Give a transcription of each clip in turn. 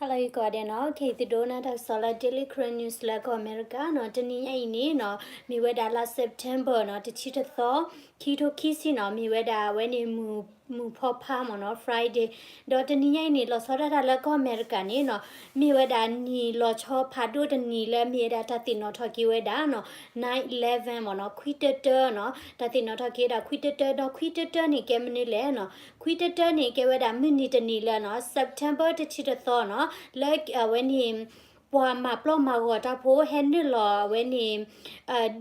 Hello ယကိးဂၤဒဲးနီၤ, ခဲအံၤသုဒိကနၣ်တၢ်ကစီၣ်လၢ Daily Karen News လၢကီၢ်အမဲရကၤနီၤ. တနံၤညါအံၤန့ၣ်နီၤ, မ့ၢ်ဝဲဒၣ်လါ September နီၤ, တဆံတသီ, ခံထိခံဆံနီၤ, မ့ၢ်ဝဲဒၣ်အဝဲန့ၣ် မုၢ်ဖီဖါမ့ၢ်နီၤ, Friday. ဒီးတနံၤညါအံၤန့ၣ် လီၤဆီဒၣ်တၢ်လၢကီၢ်အမဲရကၤန့ၣ်နီၤ, မ့ၢ်ဝဲဒၣ်နံၣ်လီၤဆီဖးဒိၣ်တနံၤလၢ မ့ၢ်ဝဲဒၣ်တၢ်သ့ၣ်နီၣ်ထီၣ်က့ၤဝဲဒၣ်နီၤ, nine eleven မ့ၢ်နီၤ, ခွံတၢတၢနီၤ, တၢ်သ့ၣ်နီၣ်ထီၣ်က့ၤဝဲဒၣ်ခွံတၢတၢ, ဒီးခွံတၢတၢန့ၣ် ကဲမနုၤလဲၣ်နီၤ. ခွံတၢတၢန့ၣ် ကဲဝဲဒၣ်မုၢ်နံၤတနံၤလၢနီၤ, September တဆံတသီနီၤ, လၢအဝဲန့ၣ် ပှၤမၤပျီၢ်မၤဂီၤတၢ်ဖိ ဟဲနုာ်လီၤအဝဲန့ၣ်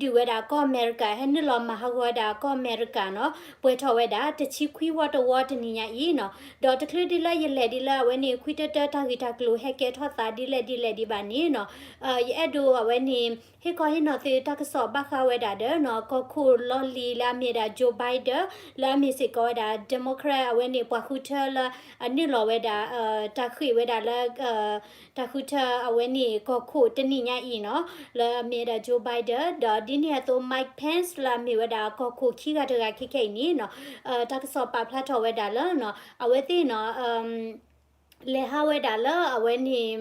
ဒုးဝဲဒၣ်ကီၢ်အမဲရကၤ, ဟဲနုာ်လီၤမၤဟးဂီၤဝဲဒၣ်ကီၢ်အမဲရကၤနီၤ, ပှဲၤထီၣ်ဝဲဒၣ် တဆံခွံဝီတဝီတနံၤညါအံၤနီၤ. ဒီးတချုးဒ်လၢယလဲၤဒ်လၢအဝဲန့ၣ် ခွံတၢတၢတၢ်ဂ့ၢ်တၢ်ကျိၤဟဲကဲထီၣ်သးဒ်လဲၣ်ဒ်လဲၣ်ဒံးဘၣ်န့ၣ်နီၤ, ယအဲၣ်ဒိးအဝဲန့ၣ် ဟ့ၣ်ခီဟ့ၣ်နီၤသုတၢ်ကစီၣ်ဘၣ်ဃးဝဲဒၣ်ဒီးနီၤ, ကီၢ်ခိၣ်လီၢ်လံၤလၢအမ့ၢ်ဝဲဒၣ် Joe Biden လၢအမ့ၢ်စ့ၢ်ကီးဝဲဒၣ် Democrat အဝဲန့ၣ် ပှၤဃုထၢလၢအနုာ်လီၤဝဲဒၣ် တၢ်ဃ့ၢ်ဝဲဒၣ်လၢ တၢ်ဃုထၢအဝဲန့ၣ် ကီၢ်ခိၣ်တနံၤညါအံၤနီၤ, လၢအမ့ၢ်ဝဲဒၣ် Joe Biden ဒီးဒ်န့ၣ်အသိး Mike Pence လၢအမ့ၢ်ဝဲဒၣ်ကီၢ်ခိၣ်ခံဂၤတဂၤခဲခဲအံၤန့ၣ်နီၤ, တၢ်ကစီၣ်ပာ်ဖျါထီၣ်ဝဲဒၣ်လၢနီၤ, အဝဲသ့ၣ်နီၤ လဲၤဟးဝဲဒၣ်လၢအဝဲန့ၣ်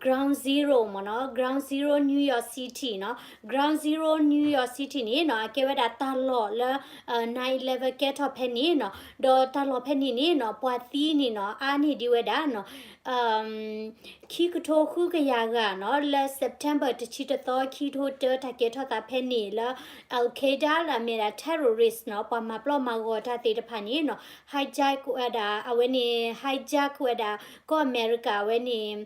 Ground Zero မ့ၢ်နီၤ, Ground Zero New York City နီၤ, Ground Zero New York City န့ၣ်နီၤ, အကဲဝဲဒၣ်တၢ်လီၢ်လၢ nine eleven ကဲထီၣ်ဖဲန့ၣ်နီၤ, ဒီးတၢ်လီၢ်ဖဲန့ၣ်န့ၣ်နီၤ, ပှၤသံန့ၣ်နီၤ, အါန့ၢ်ဒံးဝဲဒၣ်နီၤ ခံကထိဃုကယၤဂၤနီၤ, လၢ September တဆံတသီ ခံထိတၢ တၢ်ကဲထီၣ်သးဖဲန့ၣ်လၢ Al Qaeda လၢအမ့ၢ်ဒၣ် terrorist နီၤ, ပှၤမၤပျီၢ်မၤဂီၤတၢ်သ့ၣ်တဖၣ်န့ၣ်နီၤ, hijack ဝဲဒၣ် အဝဲန့ၣ် hijack ဝဲဒၣ် ကီၢ်အမဲရကၤအဝဲန့ၣ်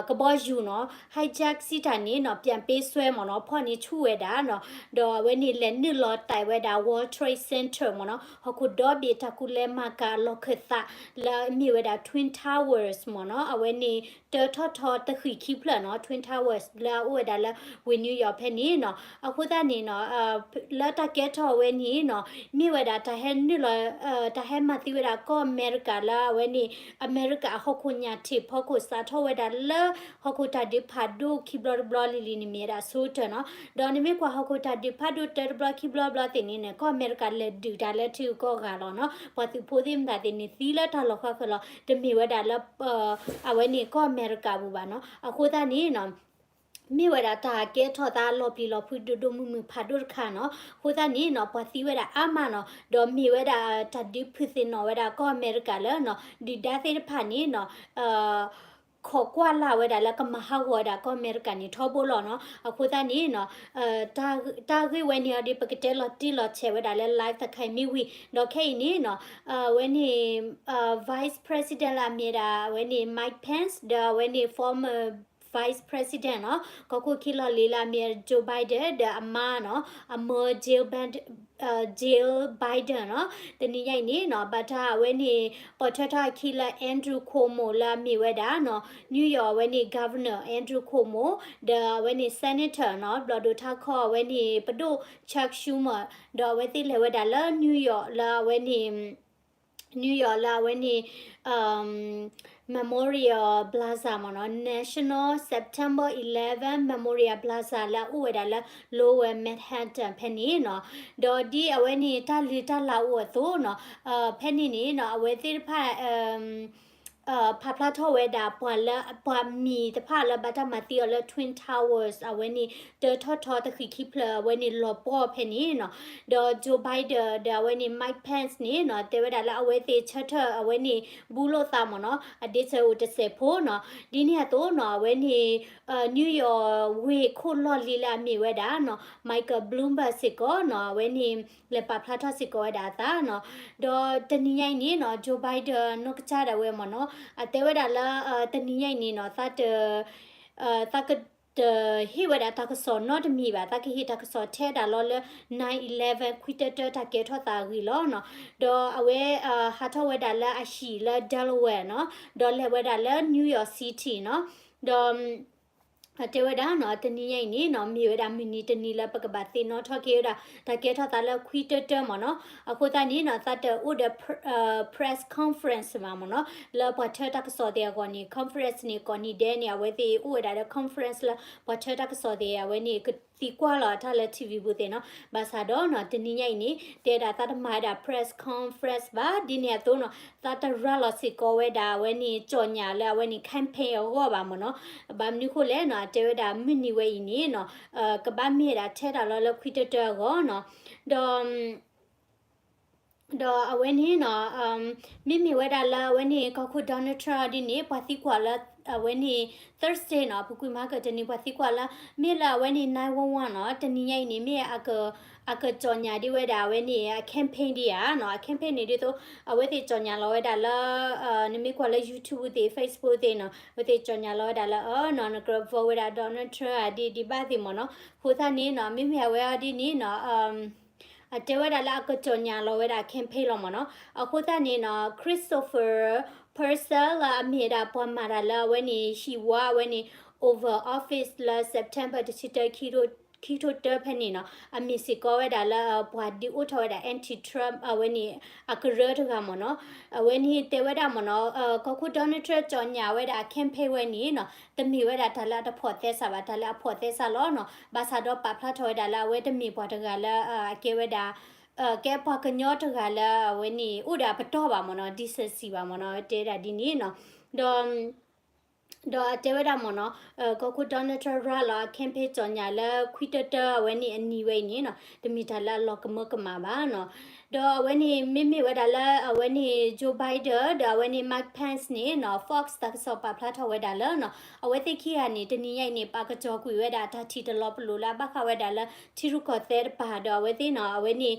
ကဘီယူၤနီၤ, hijack စံးတၢ်န့ၣ်နီၤ, ပြန်ပေးဆွဲမ့ၢ်နီၤ, ဖီၣ်န့ၢ်ဆူၣ်ဝဲဒၣ်နီၤ, ဒီးအဝဲန့ၣ်လဲၤနုာ်လီၤတဲာ်ဝဲဒၣ် World Trade Center မ့ၢ်နီၤ, ဟီၣ်ခိၣ်ဒီဘ့ၣ်တၢ်ကူလဲမၤကၤအလီၢ်ခၢၣ်သး လၢအမ့ၢ်ဝဲဒၣ် Twin Towers မ့ၢ်နီၤ, အဝဲန့ၣ် တၢထီၣ်ထီတဃံးခံဖျၢၣ်နီၤ, Twin Towers လၢအအိၣ်ဝဲဒၣ်လၢဝ့ၢ် New York ဖဲန့ၣ်နီၤ, အဃိသတးန့ၣ်နီၤ လၢတၢ်ကဲထီၣ်ဝဲန့ၣ်နီၤ, မ့ၢ်ဝဲဒၣ်တၢ်ဟဲနုာ်လီၤ တၢ်ဟဲမၤသံဝဲဒၣ်ကီၢ်အမဲရကၤလၢအဝဲန့ၣ် အမဲရကၤအဟီၣ်ခိၣ်ညၣ်ထံးဖီခိၣ်စးထီၣ်ဝဲဒၣ်လၢ ဟီၣ်ခိၣ်တၢ်ဒုးဖးဒိၣ်ခံဘျီတဘျီလံၤလံၤန့ၣ် မ့ၢ်ဝဲဒၣ်ဆိကတၢၢ်နီၤ, ဒီးနမ့ၢ်ကွၢ်ဟီၣ်ခိၣ်တၢ်ဒုးဖးဒိၣ်တၢတဘျီခံဘျီဘျီသ့ၣ်န့ၣ်န့ၣ် ကီၢ်အမဲရကၤလဲၤဒုးတၢ်လၢထံဂုၤကီၢ်ဂၤလီၤနီၤ, ပှၤသုးဖိသ့ၣ်မတၤသ့ၣ်န့ၣ် သံလၢတၢ်လီၢ်ဃၣ်ဃၢၤလီၤ, တမ့ၢ်ဝဲဒၣ်လၢ အဝဲန့ၣ်ကီၢ်အမဲရကၤပူၤဘၣ်နီၤ, အဃိသတးန့ၣ်နီၤ မ့ၢ်ဝဲဒၣ်တၢ်ကဲထီၣ်သးလီၤပျံၤလီၤဖုးဒိၣ်ဒိၣ်မုၢ်မုၢ်ဖးဒိၣ်တခါနီၤ, အဃိသတးန့ၣ်နီၤ ပှၤသံဝဲဒၣ်အါမးနီၤ, ဒီးမ့ၢ်ဝဲဒၣ်တၢ်ဒုးဖုးသ့ၣ်နီၣ်ဝဲဒၣ်ကီၢ်အမဲရကၤလၢနီၤ ဒုၣ်ဒါသ့ၣ်တဖၣ်န့ၣ်နီၤ ခိးကွၢ်လၢ်ဝဲဒၣ်လၢကမၤဟးဂီၤဝဲဒၣ်ကီၢ်အမဲရကၤန့ၣ်ထီဘိလီၤနီၤ, အဃိသတးန့ၣ်နီၤ တၢ်ဂ့ၢ်ဝဲန့ၣ်အီၤဒီး ပကတဲလီၤတံၢ်လီၤဆဲးဝဲဒၣ်လၢ live တခါအံၤမ့ၢ်ဝံၤ, ဒီးခဲအံၤန့ၣ်နီၤ အဝဲန့ၣ် Vice President လၢအမ့ၢ်ဒၣ်အဝဲန့ၣ် Mike Pence ဒီးအဝဲန့ၣ် former Vice President နီၤ, ကီၢ်ခိၣ်ခံလီၢ်လံၤလၢအမ့ၢ် Joe Biden ဒီးအမါနီၤ, အမၢ Jill Biden, Jill Biden နီၤ, တနံၤညါအံၤန့ၣ်နီၤ ဘၣ်တၢ်အဝဲန့ၣ် ပိာ်ထွဲထီၣ်အခံလၢ Andrew Cuomo လၢအမ့ၢ်ဝဲဒၣ်နီၤ New York အဝဲန့ၣ် Governor Andrew Cuomo ဒီးအဝဲန့ၣ် Senator နီၤ ဘျီၣ်ဒိၣ်ထးခီအဝဲန့ၣ် ပဒိၣ် Chuck Schumer ဒီးအဝဲသ့ၣ်လဲၤဝဲဒၣ်လၢ New York လၢအဝဲန့ၣ် New York လၢအဝဲန့ၣ် Memorial Plaza မ့ၢ်နီၤ, National September eleven Memorial Plaza လၢအအိၣ်ဝဲဒၣ်လၢ Lower Manhattan ဖဲန့ၣ်နီၤ, ဒီးဒ်အဝဲန့ၣ်တၢ်လံၤတၢ်လၤအိၣ်အသိးနီၤ, ဖဲန့ၣ်န့ၣ်နီၤ အဝဲသ့ၣ်တဖၣ် ဖးဖျါထီၣ်ဝဲဒၣ်ပှၤလၢ ပှၤမံၤတဖၣ်လၢဘၣ်တၢ်မၤသံအီၤလၢ Twin Towers အဝဲန့ၣ် တၢထီၣ်ထီတဃံးခံဖျၢၣ်အဝဲန့ၣ်လီၤပှီၢ်ဖဲန့ၣ်နီၤ, ဒီး Joe Biden ဒီးအဝဲန့ၣ် Mike Pence န့ၣ်နီၤ တဲဝဲဒၣ်လၢအဝဲသ့ၣ်ဆၢထၢၣ်အဝဲန့ၣ် ဘူးလိာ်သးမ့ၢ်နီၤ အဒ့ဆၢအိၣ်တစဲးဖိနီၤ, ဒ်န့ၣ်အသိးနီၤ အဝဲန့ၣ် New York ဝ့ၢ်ခိၣ်လီၢ်လံၤလၢအမ့ၢ်ဝဲဒၣ်နီၤ Michael Bloomberg စ့ၢ်ကီးနီၤ အဝဲန့ၣ် လဲၤပာ်ဖျါထီၣ်စ့ၢ်ကီးဝဲဒၣ်အသးနီၤ, ဒီးတနံၤညါအံၤန့ၣ်နီၤ Joe Biden နီၢ်ကစၢ်ဒၣ်ဝဲမ့ၢ်နီၤ အတဲဝဲဒၣ်လၢ တနံၤညါအံၤန့ၣ်နီၤ သးတ သးကတဟ့ၣ်ဝဲဒၣ်တၢ်ကစီၣ်နီတမံၤဘၣ်, သးကဟ့ၣ်တၢ်ကစီၣ်ထဲဒၣ်လီၤလၢ nine eleven ခွံတၢတၢတၢ်ကဲထီၣ်သးအဂ့ၢ်လီၤနီၤ, ဒီးအဝဲ ဟးထီၣ်ဝဲဒၣ်လၢအဟံၣ်လၢ Delaware နီၤ, ဒီးလဲၤဝဲဒၣ်လၢ New York City နီၤ, ဒီး တဲဝဲဒၣ်နီၤ တနံၤညါအံၤန့ၣ်နီၤ မ့ၢ်ဝဲဒၣ်မုၢ်နံၤတနံၤလၢပကဘၣ်သ့ၣ်နီၣ်ထီၣ်က့ၤဝဲဒၣ် တၢ်ကဲထီၣ်သးလၢခွံတၢတၢမ့ၢ်နီၤ, အဃိသတးန့ၣ်နီၤ သးတအိၣ်ဒီး press conference ဘၣ်မ့ၢ်နီၤ, လၢပှၤထၢတၢ်ကစီၣ်သ့ၣ်အဂီၢ်န့ၣ် conference န့ၣ် ကိးနံၤဒဲးန့ၣ် အဝဲသ့ၣ်အိၣ်ဝဲဒၣ်ဒီး conference လၢပှၤထၢတၢ်ကစီၣ်သ့ၣ် အဝဲန့ၣ် သံကွၢ်လီၤအတၢ်လၢ ထံၣ်ဝံၤ ပူၤသ့ၣ်နီၤ. ဘၣ်ဆၣ်ဒီးနီၤ တနံၤညါအံၤန့ၣ် တဲဒၣ်သးတမၤဝဲဒၣ် press conference ဘၣ်. ဒ်န့ၣ်အသိးနီၤ သးတရၤလီၤစ့ၢ်ကီးဝဲဒၣ် အဝဲန့ၣ် ကၠီၣ်ညၣ်လၢအဝဲန့ၣ် campaign အဂီၢ်ဘၣ်မ့ၢ်နီၤ. ဘၣ်မနုၤဃိလဲၣ်နီၤ အတဲဝဲဒၣ်မုၢ်နံၤဝဲအံၤန့ၣ်နီၤ ကဘၣ်မ့ၢ်ဝဲဒၣ်ထဲဒၣ်လီၤလၢခွံတၢတၢအဂီၢ်နီၤ. ဒီး ဒီးအဝဲန့ၣ်နီၤ မ့မ့ၢ်ဝဲဒၣ်လၢအဝဲန့ၣ် ကီၢ်ခိၣ် Donald Trump ဒ်န့ၣ် ပှၤသံကွၢ်လၢ အဝဲန့ၣ် Thursday နီၤ ပူၤကွံာ်မၤကတၢၢ်န့ၣ် ပှၤသံကွၢ်လၢ မ့ၢ်လၢအဝဲန့ၣ် nine one one နီၤ တနံၤညါအံၤန့ၣ် မ့ၢ်အက အကကၠီၣ်ညၣ်ဒ်ဝဲဒၣ်အဝဲန့ၣ် အ campaign ဒံးဧါနီၤ. အ campaign န့ၣ်ဒ်သိး အဝဲသ့ၣ်ကၠီၣ်ညၣ်လီၤဝဲဒၣ်လၢ နမ့ၢ်ကွၢ်လၢ YouTube သ့ၣ် Facebook သ့ၣ်နီၤ အဝဲသ့ၣ်ကၠီၣ်ညၣ်လီၤဝဲဒၣ်လၢ အနီၤ နကြၢး vote ဝဲဒၣ် Donald Trump ဒ်ဒံးဘၣ်သ့ၣ်မ့ၢ်နီၤ. အဃိသတးန့ၣ်နီၤ မ့မ့ၢ်အဝဲအီၤဒ်န့ၣ်နီၤ အတဲဝဲဒၣ်လၢအကကၠီၣ်ညၣ်လီၤဝဲဒၣ် campaign လီၤမ့ၢ်နီၤ. အဃိသတးန့ၣ်နီၤ Christopher Purcell လၢအမ့ၢ်ဝဲဒၣ်ပှၤမၤတၢ်လၢအဝဲန့ၣ် ဟံၣ်ဝါအဝဲန့ၣ် Oval Office လၢ September တဆံတၢ ခံထိတၢဖဲန့ၣ်နီၤ အမ့ၢ်စ့ၢ်ကီးဝဲဒၣ်လၢ ပှၤဒုးအိၣ်ထီၣ်ဝဲဒၣ် anti-Trump အဝဲန့ၣ် အကရၢတဂၤမ့ၢ်နီၤ. အဝဲန့ၣ်တဲဝဲဒၣ်မ့ၢ်နီၤ ကီၢ်ခိၣ် Donald Trump ကၠီၣ်ညၣ်ဝဲဒၣ်အ campaign ဝဲန့ၣ်နီၤ တမ့ၢ်ဝဲဒၣ်တၢ်လၢအတဖိးသဲစးဘၣ် တၢ်လၢအဖိးသဲစးလီၤနီၤ. ဘၣ်ဆၣ်ဒီးပာ်ဖျါထီၣ်ဝဲဒၣ်လၢအဝဲတမ့ၢ်ပှၤတဂၤလၢ အကဲဝဲဒၣ် ကဲပှၤကညီတဂၤလၢအဝဲန့ၣ် အိၣ်ဒီးအပတီၢ်ဘၣ်မ့ၢ်နီၤ decency ဘၣ်မ့ၢ်နီၤ တဲဒၣ်ဒ်န့ၣ်နီၤ. ဒီး ဒီးအတဲဝဲဒၣ်မ့ၢ်နီၤ ကီၢ်ခိၣ် Donald Trump ရၤလီၤအ campaign ကၠီၣ်ညၣ်လၢခွံတၢတၢအဝဲန့ၣ်အနံၤဝဲအံၤန့ၣ်နီၤ တမ့ၢ်တၢ်လၢအလီၤကမၢကမၣ်ဘၣ်နီၤ. ဒီးအဝဲန့ၣ် မ့မ့ၢ်ဝဲဒၣ်လၢအဝဲန့ၣ် Joe Biden ဒီးအဝဲန့ၣ် Mike Pence န့ၣ်နီၤ Fox တၢ်ကစီၣ်ပာ်ဖျါထီၣ်ဝဲဒၣ်လၢနီၤ အဝဲသ့ၣ်ခံဂၤန့ၣ် တနံၤညါအံၤန့ၣ် ပာ်ကစီၣ်ကွံာ်ဝဲဒၣ်တၢ်ထံၣ်တလီၤပလိာ်လၢအဘၣ်ဃးဝဲဒၣ်လၢ ထံရူၢ်ကီၢ်သဲးတပၤ ဒီးအဝဲသ့ၣ်နီၤ အဝဲန့ၣ်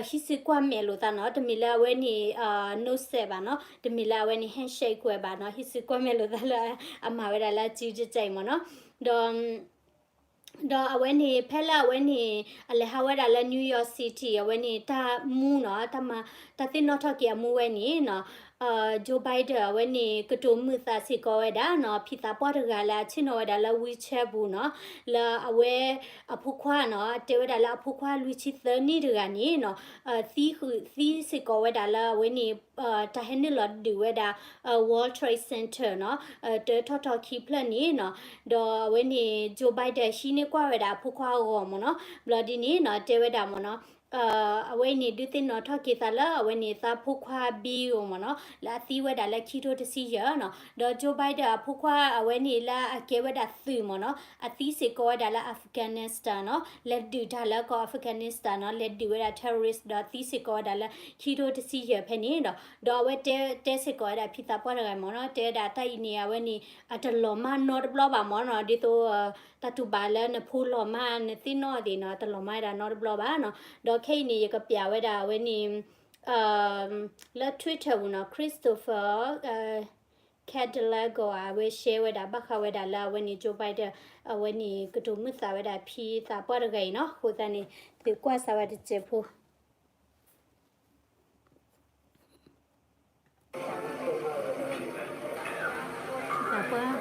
ဟံးစုကွၢ်မဲာ်လိာ်သးနီၤ တမ့ၢ်လၢအဝဲန့ၣ် နီၣ်စဲးဘၣ်နီၤ တမ့ၢ်လၢအဝဲန့ၣ် handshake ကွဲးဘၣ်နီၤ ဟံးစုကွၢ်မဲာ်လိာ်သးလၢအမၤဝဲဒၣ်လၢအစုကစၢ်အံၤမ့ၢ်နီၤ. ဒီး ဒီးအဝဲန့ၣ် ဖဲလၢအဝဲန့ၣ် အလဲၤဟးဝဲဒၣ်လၢ New York City အဝဲန့ၣ် တၢ်မူနီၤ တၢ်မၤ တၢ်သ့ၣ်နီၣ်ထီၣ်က့ၤအမူဝဲန့ၣ်နီၤ Joe Biden အဝဲန့ၣ် ကတိၤမုာ်သးစ့ၢ်ကီးဝဲဒၣ်နီၤ ဖံသးပှၢ်တဂၤလၢအဆ့ၣ်နီၤဝဲဒၣ်လၢ WeChat ပူၤနီၤ လၢအဝဲအဖိခွါနီၤ တဲဝဲဒၣ်လၢအဖိခွါလွံၢ်ဆံသၢနံၣ်တဂၤန့ၣ်နီၤ သံဃုာ်သံစ့ၢ်ကီးဝဲဒၣ်လၢအဝဲန့ၣ် တၢ်ဟဲနုာ်လီၤဒုးဝဲဒၣ် World Trade Center နီၤ တၢထီၣ်ထီခံဖျၢၣ်န့ၣ်နီၤ ဒီးအဝဲန့ၣ် Joe Biden ဟံးန့ၢ်ကွၢ်ဝဲဒၣ်အဖိခွါအဂီၤမ့ၢ်နီၤ ဘျီဒ်န့ၣ်နီၤ တဲဝဲဒၣ်မ့ၢ်နီၤ အဝဲအံၤန့ၣ် ဒုးသ့ၣ်နီၣ်ထီၣ်က့ၤသးလၢအဝဲန့ၣ် သးဖိခွါ Bill မ့ၢ်နီၤ လၢအသံဝဲဒၣ်လၢခံထိတဆံယဲၢ်နီၤ ဒီး Joe Biden အဖိခွါအဝဲန့ၣ်လၢအကဲဝဲဒၣ်သုးမ့ၢ်နီၤ အသံစ့ၢ်ကီးဝဲဒၣ်လၢ Afghanistan နီၤ လဲၤဒုးတၢ်လၢကီၢ် Afghanistan နီၤ လဲၤဒုးဝဲဒၣ် terrorist ဒီးသံစ့ၢ်ကီးဝဲဒၣ်လၢခံထိတဆံယဲၢ်ဖဲန့ၣ်ဒီး ဒီးအဝဲတဲ တဲစ့ၢ်ကီးဝဲဒၣ်ဖံသးပှၢ်တဂၤမ့ၢ်နီၤ တဲဝဲဒၣ်တၢ်အံၤန့ၣ် အဝဲန့ၣ် အတလီၤမၢ်နီတဘျီဘၣ်မ့ၢ်နီၤ ဒ်သိး တၢ်တူၢ်ဘၣ်လၢနဖိလီၤမၢ်နသ့ၣ်နီၣ်သ့ၣ်နီၤ တလီၤမၢ်ဝဲဒၣ်နီတဘျီဘၣ်နီၤ ဒီးခဲအံၤန့ၣ် ယကပျးဝဲဒၣ်အဝဲန့ၣ် လၢ Twitter ပူၤနီၤ Christopher Cadillago အဝဲ share ဝဲဒၣ် ဘၣ်ဃးဝဲဒၣ်လၢအဝဲန့ၣ် Joe Biden အဝဲန့ၣ် ကတိၤမုာ်သးဝဲဒၣ်ဖံသးပှၢ်တဂၤအံၤနီၤ အဃိသတးန့ၣ် သုကွၢ်စၢ်ဝဲတစဲးဖိ သးပှၢ်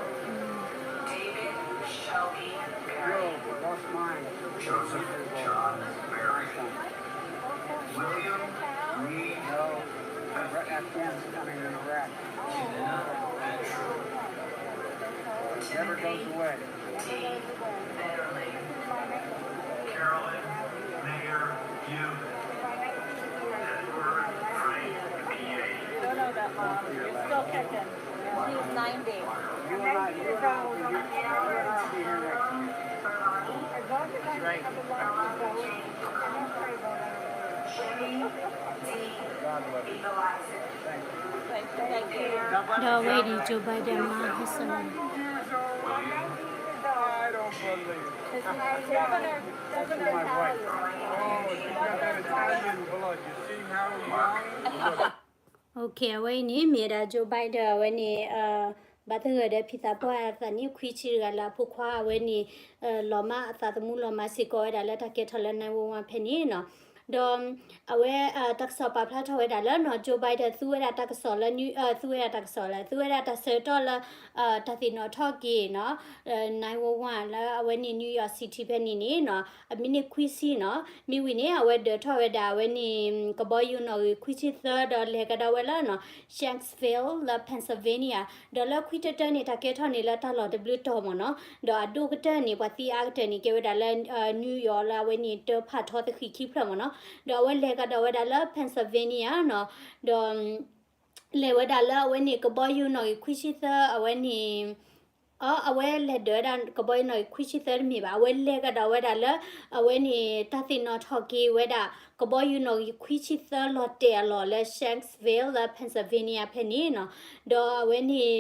David Shelby Perry. Yo, lost mine. Joseph John Berry. William Reed. No, Afghans coming in Iraq. Never goes away. T. Betterly. Carolyn Mayer Young. Edward Frank P A. Still kicking. He's ninety. You and I, you and I will be here, you and I will be here next week. Right. God bless you. Thank you. ဒီးအဝဲအံၤ Joe Biden မါဟဲစၢၤဝဲ I don't believe it. That's my wife. Oh, she's got that Italian blood. You see how young? Look. Okay, အဝဲအံၤန့ၣ် မ့ၢ်ဝဲဒၣ် Joe Biden အဝဲန့ၣ် ဘၣ်သဂၢၢ်ဒီးဖံသးပှၢ်အသးနံၣ်ခွံဆံတဂၤလၢအဖိခွါအဝဲန့ၣ် လီၤမၢ်အသးသမူလီၤမၢ်စ့ၢ်ကီးဝဲဒၣ်လၢတၢ်ကဲထီၣ်လၢ nine one one ဖဲန့ၣ်နီၤ. ဒီးအဝဲတၢ်ကစီၣ်ပာ်ဖျါထီၣ်ဝဲဒၣ်လၢနီၤ Joe Biden သူဝဲဒၣ်တၢ်ကစီၣ်လၢ သူဝဲဒၣ်တၢ်ကစီၣ်လၢ သူဝဲဒၣ်တၢ်ဆၢကတီၢ်လၢ တၢ်သ့ၣ်နီၣ်ထီၣ်က့ၤနီၤ nine one one လၢအဝဲန့ၣ် New York City ဖဲန့ၣ်န့ၣ်နီၤ အမံးနံးခွံဆံနီၤ မ့ၢ်ဝံၤန့ၣ် အဝဲဒၢးထီၣ်ဝဲဒၣ်အဝဲန့ၣ် ကဘီယူၤနီၣ်ဂံၢ်ခွံဆံသၢ ဒီးလဲၤကဒီးဝဲလၢနီၤ Shanksville လၢ Pennsylvania ဒီးလၢခွံတၢတၢန့ၣ် တၢ်ကဲထီၣ်န့ၣ်လၢတၢ်လီၢ်တဘျုးတီၤမ့ၢ်နီၤ ဒီးအဒိၣ်ကတၢၢ်န့ၣ် ပှၤသံအါကတၢၢ်န့ၣ် ကဲဝဲဒၣ်လၢ New York လၢအဝဲန့ၣ် တၢဖးထီသဃံးခံဖျၢၣ်မ့ၢ်နီၤ ဒီးအဝဲလဲၤကဒီးဝဲဒၣ်လၢ Pennsylvania နီၤ ဒီး လဲၤဝဲဒၣ်လၢအဝဲန့ၣ် ကဘီယူၤနီၣ်ဂံၢ်ခွံဆံသၢ အဝဲန့ၣ် အ အဝဲလဲၤဒၢးဝဲဒၣ် ကဘီယူၤနီၣ်ဂံၢ်ခွံဆံသၢတမ့ၢ်ဘၣ် အဝဲလဲၤကဒီးဝဲဒၣ်လၢ အဝဲန့ၣ် တၢ်သ့ၣ်နီၣ်ထီၣ်က့ၤဝဲဒၣ် ကဘီယူၤနီၣ်ဂံၢ်ခွံဆံသၢလီၤတဲာ်အလီၢ်လၢ Shanksville လၢ Pennsylvania ဖဲန့ၣ်နီၤ ဒီးအဝဲန့ၣ်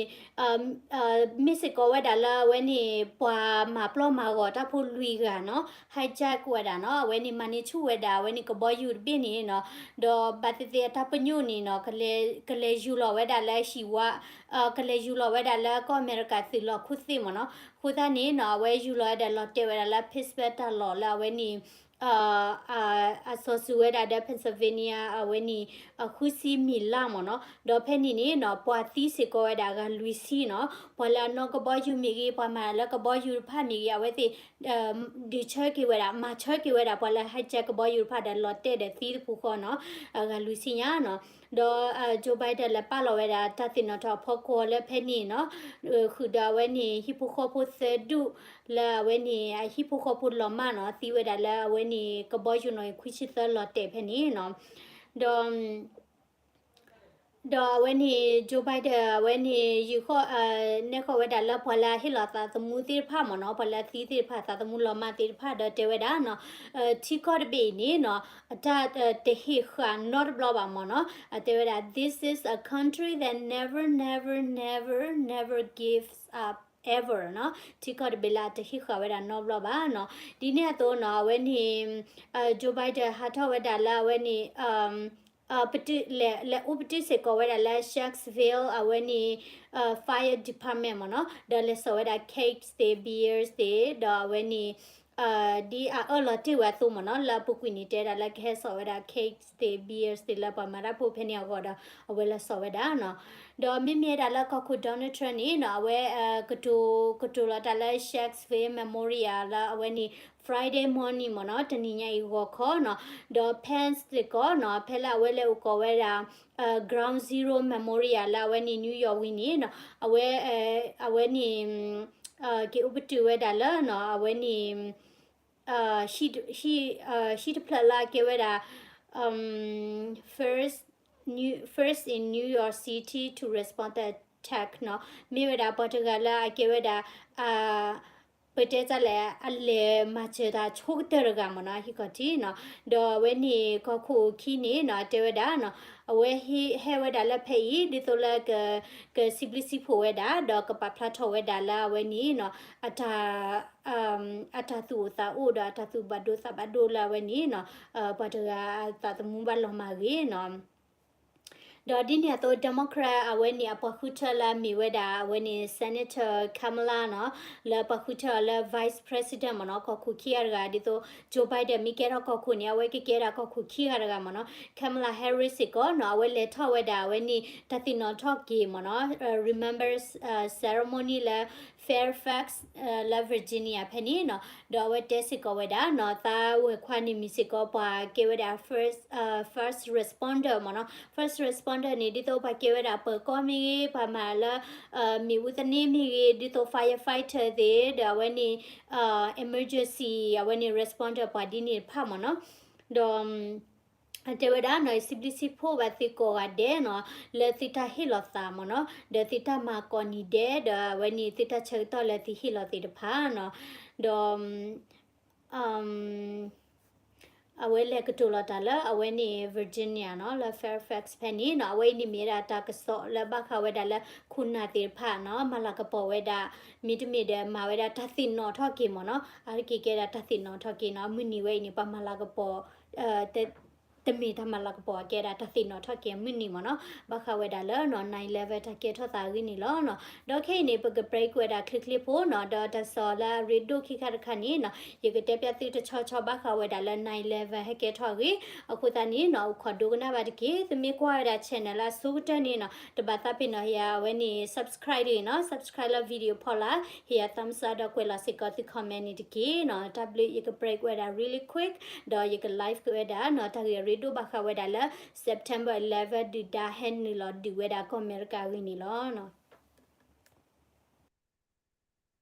မ့ၢ်စ့ၢ်ကီးဝဲဒၣ်လၢအဝဲန့ၣ် ပှၤမၤပျီမၤဂီၤတၢ်ဖိလွံၢ်ဂၤနီၤ hijack ဝဲဒၣ်နီၤ အဝဲန့ၣ် မၤန့ၢ်ဆူၣ်ဝဲဒၣ်အဝဲန့ၣ် ကဘီယူၤတဘ့ၣ်န့ၣ်နီၤ ဒီးဘၣ်သ့ၣ်သ့ၣ်အတၢ်ပညိၣ်န့ၣ်နီၤ ကလဲၤယူၤလီၤဝဲဒၣ်လၢဟံၣ်ဝါ ကလဲၤယူၤလီၤဝဲဒၣ်လၢကီၢ်အမဲရကၤသုးလီၢ်ခိၣ်သ့ၣ်မ့ၢ်နီၤ အဃိသတးန့ၣ်နီၤ အဝဲယူၤလီၤဝဲဒၣ်လီၤတဲာ်ဝဲဒၣ်လၢ Pittsburgh တၢ်လီၢ်လၢအဝဲန့ၣ် အစီၤစုၤဝဲဒၣ်ဒီး Pennsylvania အဝဲန့ၣ် ဃုဆံမံးလါမ့ၢ်နီၤ ဒီးဖဲန့ၣ်န့ၣ်နီၤ ပှၤသံစ့ၢ်ကီးဝဲဒၣ်အဂၤလွံၢ်ဆံနီၤ ပှၤလၢအနီၣ်ကဘီယူၤမ့ၢ်ဂ့ၤ ပှၤမၤလၢကဘီယူၤတဖၣ်မ့ၢ်ဂ့ၤ အဝဲသ့ၣ် ဒုးဆၢက့ၤဝဲဒၣ် မၤဆၢက့ၤဝဲဒၣ် ပှၤလၢ hijack ကဘီယူၤတဖၣ်ဒီးလီၤတဲာ်ဒီးသံတပူၤဃီနီၤ အဂၤလွံၢ်ဆံညါနီၤ ဒီး Joe Biden လဲၤပာ်လီၤဝဲဒၣ်တၢ်သ့ၣ်နီၣ်ထီၣ်အဖီခိၣ်လၢဖဲန့ၣ်နီၤ ဃုာ်ဒီးအဝဲန့ၣ် ဟံၣ်ဖိဃီဖိသၢဒူၣ် လၢအဝဲန့ၣ် အဟံၣ်ဖိဃီဖိလီၤမၢ်နီၤ သံဝဲဒၣ်လၢအဝဲန့ၣ် ကဘီယူၤနီၣ်ဂံၢ်ခွံဆံသၢလီၤတဲာ်ဖဲန့ၣ်နီၤ ဒီး ဒီးအဝဲန့ၣ် Joe Biden အဝဲန့ၣ် ယုၢ်ဃီၣ် နဲၣ်ဃီၣ်ဝဲဒၣ်လၢပှၤလၢအဟ့ၣ်လီၤသးသမူသ့ၣ်တဖၣ်မ့ၢ်နီၤ ပှၤလၢအသံသ့ၣ်တဖၣ် သးသမူလီၤမၢ်သ့ၣ်တဖၣ် ဒီးတဲဝဲဒၣ်နီၤ ထံကီၢ်တဘ့ၣ်အံၤန့ၣ်နီၤ အတၢ်တဟ့ၣ်ဃာ်နီတဘျီဘၣ်မ့ၢ်နီၤ အတဲဝဲဒၣ် this is a country that never never never never gives up ever နီၤ ထံကီၢ်တဘ့ၣ်လၢအတဟ့ၣ်ဃာ်ဝဲဒၣ်နီတဘျီဘၣ်နီၤ ဒ်န့ၣ်အသိးနီၤ အဝဲန့ၣ် Joe Biden ဟးထီၣ်ဝဲဒၣ်လၢအဝဲန့ၣ် ပတုာ် လဲၤအိၣ်ပတုာ်စ့ၢ်ကီးဝဲဒၣ်လၢ Shanksville အဝဲန့ၣ် fire department မ့ၢ်နီၤ ဒီးလဲၤစိာ်ဝဲဒၣ် cakes သ့ၣ် beers သ့ၣ် ဒီးအဝဲန့ၣ် ဒ်အအၢၣ်လီၤတ့ၢ်ဝဲအသိးမ့ၢ်နီၤ လၢအပူၤကွံာ်န့ၣ်တဲဒၣ်လၢကဟဲစိာ်ဝဲဒၣ် cakes သ့ၣ် beers သ့ၣ် လၢပှၤမၤတၢ်ဖိဖဲန့ၣ်အဂီၢ်ဒီး အဝဲလဲၤစိာ်ဝဲဒၣ်နီၤ ဒီးမ့မ့ၢ်ဝဲဒၣ်လၢကီၢ်ခိၣ် Donald Trump န့ၣ်နီၤ အဝဲ ကတိၤ ကတိၤလီၤတၢ်လၢ Shanksville Memorial လၢအဝဲန့ၣ် Friday morning မ့ၢ်နီၤ တနံၤညါအံၤဂီၤခီနီၤ ဒီး Pence စ့ၢ်ကီးနီၤ ဖဲလၢအဝဲလဲၤအိၣ်ကီၢ်ဝဲဒၣ် Ground Zero Memorial လၢအဝဲန့ၣ် New York ဝံၤန့ၣ်နီၤ အဝဲ အဝဲန့ၣ် က့ၤအိၣ်ပတုာ်ဝဲဒၣ်လၢနီၤ အဝဲန့ၣ် ဟံၣ် ဟံၣ်တဖျၢၣ်လၢအကဲဝဲဒၣ် first New, first in New York City to respond to attack နီၤ မ့ၢ်ဝဲဒၣ်ပှၤတဂၤလၢအကဲဝဲဒၣ် ပတဲတၢ်လဲၣ် အလဲၤမၤစၢၤတၢ်ဆိကတၢၢ်တဂၤမ့ၢ်နီၤ ဟံၣ်ခီၣ်ထံးနီၤ ဒီးအဝဲန့ၣ်ကီၢ်ခိၣ်ခံန့ၣ်နီၤ တဲဝဲဒၣ်နီၤ အဝဲဟဲဝဲဒၣ်လၢဖဲအံၤ ဒ်သိးလၢ ကစံးဘျုးစံးဖှိၣ်ဝဲဒၣ် ဒီးကပာ်ဖျါထီၣ်ဝဲဒၣ်လၢအဝဲန့ၣ်နီၤ အတၢ် အတၢ်သူၣ်အိၣ်သးအိၣ်ဒီးအတၢ်သူၣ်ဘၣ်ဒိသးဘၣ်ဒိလၢအဝဲန့ၣ်နီၤ ပှၤတဂၤအသးသမူဘၣ်လီၤမၢ်ဂ့ၤနီၤ ဒီးဒ်န့ၣ်အသိး Democrat အဝဲန့ၣ်အပှၤဃုထၢလၢအမ့ၢ်ဝဲဒၣ် အဝဲန့ၣ် Senator Kamala နီၤ လၢပှၤဃုထၢအီၤလၢ Vice President မ့ၢ်နီၤ ကီၢ်ခိၣ်ခံဂၤတဂၤ ဒ်သိး Joe Biden မ့ၢ်ကဲထီၣ်ကီၢ်ခိၣ်န့ၣ် အဝဲကကဲဒၣ်ကီၢ်ခိၣ်ခံဂၤတဂၤမ့ၢ်နီၤ Kamala Harris စ့ၢ်ကီးနီၤ အဝဲလဲၤထီၣ်ဝဲဒၣ် အဝဲန့ၣ် တၢ်သ့ၣ်နီၣ်ထီၣ်က့ၤမ့ၢ်နီၤ Remembrance Ceremony လၢ Fairfax လၢ Virginia ဖဲန့ၣ်နီၤ ဒီးအဝဲတဲစ့ၢ်ကီးဝဲဒၣ်နီၤ သးဝဲၢ်ခွါန့ၣ်မ့ၢ်စ့ၢ်ကီး ပှၤကဲဝဲဒၣ် first, first responder မ့ၢ်နီၤ first responder န့ၣ် ဒ်သိးပှၤကဲဝဲဒၣ်ပၢၤကီၢ်မ့ၢ်ဂ့ၤ ပှၤမၤလၢ မ့ၣ်အူသန့မ့ၢ်ဂ့ၤ ဒ်သိး firefighter သ့ၣ် ဒီးအဝဲန့ၣ် emergency အဝဲန့ၣ် responder ပှၤဒ်န့ၣ်တဖၣ်မ့ၢ်နီၤ ဒီး အတဲဝဲဒၣ်နီၤ စံးဘျုးစံးဖှိၣ်ဘၣ်သုကိးဂၤဒဲးနီၤ လၢသုတၢ်ဟ့ၣ်လီၤသးမ့ၢ်နီၤ ဒီးသုတၢ်မၤကိးနံၤဒဲး ဒီးအဝဲန့ၣ်သုတၢ်ဆၢကတီၢ်လၢသုဟ့ၣ်လီၤသ့ၣ်တဖၣ်နီၤ ဒီး အဝဲလဲၤကတိၤလီၤတၢ်လၢအဝဲန့ၣ် Virginia နီၤ လၢ Fairfax ဖဲန့ၣ်နီၤ အဝဲအံၤန့ၣ်မ့ၢ်ဝဲဒၣ်တၢ်ကစီၣ်လၢဘၣ်ဃးဝဲဒၣ်လၢခိၣ်နၢ်သ့ၣ်တဖၣ်နီၤ မၤလၤကပီၤဝဲဒၣ် မ့တမ့ၢ်ဒီးမၤဝဲဒၣ်တၢ်သ့ၣ်နီၣ်ထီၣ်က့ၤမ့ၢ်နီၤ အါတက့ၢ်ကဲဒၣ်တၢ်သ့ၣ်နီၣ်ထီၣ်က့ၤနီၤ မုၢ်နံၤဝဲအံၤန့ၣ် ပှၤမၤလၤကပီၤ တ တမ့ၢ်တၢ်မၤလၤကပီၤအကဲဒၣ်တၢ်သ့ၣ်နီၣ်ထီၣ်က့ၤအမုၢ်နံၤမ့ၢ်နီၤ, ဘၣ်ဃးဝဲဒၣ်လၢနီၤ nine eleven တၢ်ကဲထီၣ်သးအဂ့ၢ်န့ၣ်လီၤနီၤ. ဒီးခဲအံၤန့ၣ် ပက break ဝဲဒၣ်ချ့ချ့ဖိနီၤ, ဒီးတၢ်ကစီၣ်လၢအရ့ဒိၣ်ခံခါတခါန့ၣ်နီၤ ယကတဲပျးသုတဆီဆီဘၣ်ဃးဝဲဒၣ်လၢ nine eleven ဟဲကဲထီၣ်အဂ့ၢ်. အဃိသတးန့ၣ်နီၤ အိၣ်ခိးဒိကနၣ်ဘၣ်တက့ၢ်. သုမ့ၢ်ကွၢ်ဝဲဒၣ် channel လၢအဆိကတၢၢ်န့ၣ်နီၤ တဘၣ်သးပ့ၤနီၤ ဟ့ၣ်ယၤအဝဲန့ၣ် subscribe တဂ့ၤနီၤ, subscribe လၢ video ဖီလာ် ဟ့ၣ်ယၤ thumbs up ဒီးကွဲးလီၤစ့ၢ်ကီးသု comment န့ၣ်တက့ၢ်နီၤ. တၢ်ဘျုး ယက break ဝဲဒၣ် really quick ဒီးယက live က့ၤဝဲဒၣ်နီၤ တၢ်ဂ့ၢ်အရ့ဒိၣ်ဘၣ်ဃးဝဲဒၣ်လၢ September eleven ဒုၣ်ဒါဟဲနုာ်လီၤဒုးဝဲဒၣ်ကီၢ်အမဲရကၤအဂ့ၢ်န့ၣ်လီၤနီၤ.